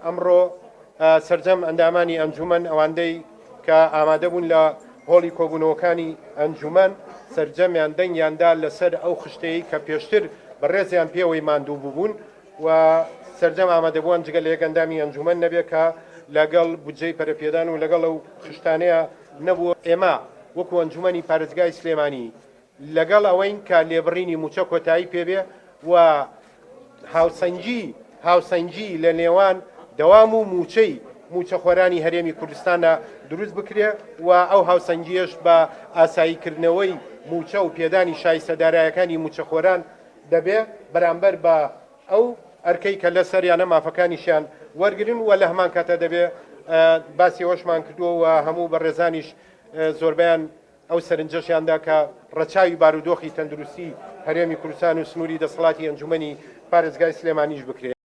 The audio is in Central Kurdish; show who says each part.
Speaker 1: ئەمڕۆ سەرجەم ئەندامانی ئەنجومەن ئەواندەی کە ئامادەبوون لە هۆڵی کۆبوونەوەکانی ئەنجومەن سەرجەمیان دەنگیان دا لەسەر ئەو خشتەیەی کە پێشتر بەڕێزیان پێوەی ماندوو بووبوون و سەرجەم ئامادەبووان جگە لە یەک ئەندامی ئەنجومەن نەبێ کە لەگەڵ بودجەی پەرەپێدان و لەگەڵ ئەو خشتانەیە نەبوو. ئێمە وەکو ئەنجومەنی پارێزگای سلێمانی لەگەڵ ئەوەین کە لێبڕینی مووچە کۆتایی پێبێ و هاوسەنگی هاوسەنگی لە نێوان دەوام و مووچەی مووچەخۆرانی هەرێمی کوردستاندا دروست بکرێ و ئەو هاوسەنگیەش بە ئاساییکردنەوەی مووچە و پێدانی شایستە دارایەکانی مووچەخۆران دەبێ بەرامبەر بە ئەو ئەرکەی کە لەسەریانە مافەکانیشیان وەرگرن و لە هەمان کاتە دەبێ باسی ئەوەشمان کردووە و هەموو بەڕێزانیش زۆربەیان ئەو سەرنجەشیان دا کە ڕەچاوی بارودۆخی تەندروستی هەرێمی کوردستان و سنووری دەسەڵاتی ئەنجوومەنی پارێزگای سلێمانیش بکرێ.